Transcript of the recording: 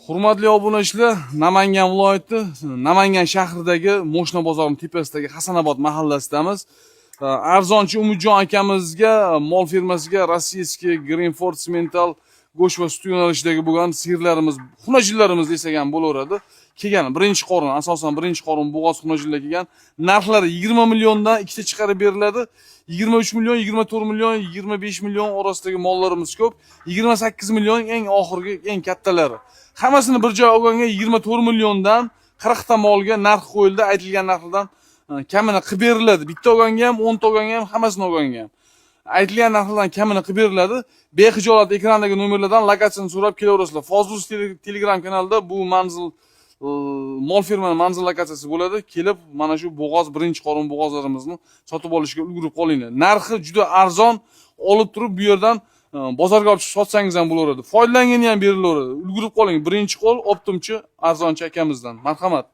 Hurmatli obunachilar, Namangan viloyati, Namangan shahridagi Moshna bozorining tepasidagi Hasanobod mahallasidamiz. Arzonchi Umidjon akamizga, mol firmasiga российский Greenford, Simmental go'sht va sut yo'nalishidagi bo'lgan sigirlarimiz, xunajillarimiz desak ham bo'laveradi. Kelgan birinchi qorin, asosan birinchi qorin bo'g'oz xunajillar kelgan. Narxlari 20 milliondan ikkita chiqarib beriladi. 23 million, 24 million, 25 million orasidagi mollarimiz ko'p. 28 million eng oxirgi, eng kattalari. Hammasini bir joy olganga 24 milliondan 40 ta molga narx qo'yildi, aytilgan narxlardan kamini qilib beriladi. Bitta olganga ham, 10 ta olganga ham, hammasini olganga ham. Aytilgan narxlardan kamini qilib beriladi. Bexijolat ekrandagi nomerlardan lokatsiyani so'rab kelaverasizlar. Fozil Telegram kanalida bu manzil, mol firmani manzil lokatsiyasi bo'ladi. Kelib mana shu bo'g'oz, birinchi qorin bo'g'ozlarimizni sotib olishga ulgurib qolinglar. Narxi juda arzon, olib turib bu yerdan bozorga olib chiqib sotsangiz ham bo'laveradi. Foydalangani ham berilaveradi. Ulgurib qoling. Birinchi qo'l оптом chi arzonchi akamizdan. Marhamat.